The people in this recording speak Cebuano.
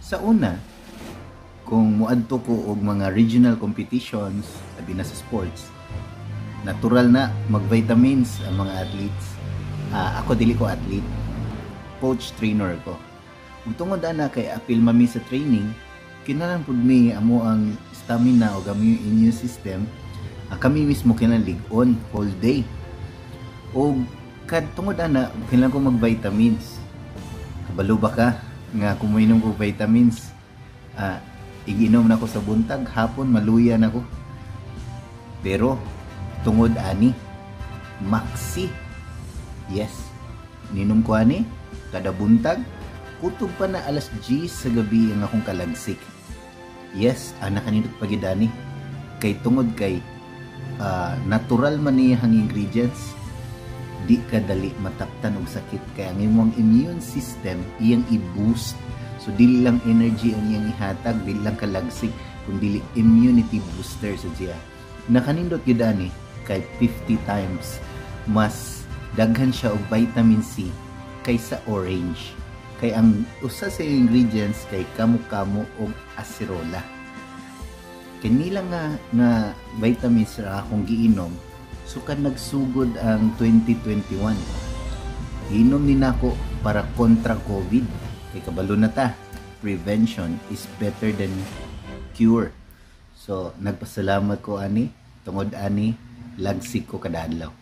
Sa una, kung muadto ko og mga regional competitions, labi na sa sports, natural na mag-vitamins ang mga athletes. Ako, dili ko athlete, coach trainer ko. Ug tungod ana kay apil mami sa training, kinahanglan pud mi amo ang stamina o among immune system, kami mismo kinahanglan lig-on whole day. O kad tungod ana kinahanglan ko mag-vitamins. Kabalo ba ka nga kung moinom ko vitamins, iginom na ko sa buntag, hapon maluya na ko. Pero tungod ani Maxi, yes, ninom ko ani kada buntag, kutob pa na alas 10 sa gabi ang akong kalagsik. Yes, ana kanindot pa gyud ani. Kay tungod kay natural man niya ang ingredients, di ka dali mataptan og sakit kay ang imong immune system iyang i-boost. So dili lang energy ang iyang ihatag, dili lang kalagsik, kun dili immunity booster sa siya. Nakanindot gyud ani kay 50 times mas daghan siya og vitamin C kaysa orange. Kay ang usa sa ingredients kay kamo-kamo og acerola. Kini lang nga vitamins ra akong giinom sukad nagsugod ang 2021. Giinom ni nako para kontra COVID. Kay kabalo na ta, prevention is better than cure. So nagpasalamat ko ani, tungod ani lagsik ko kada adlaw.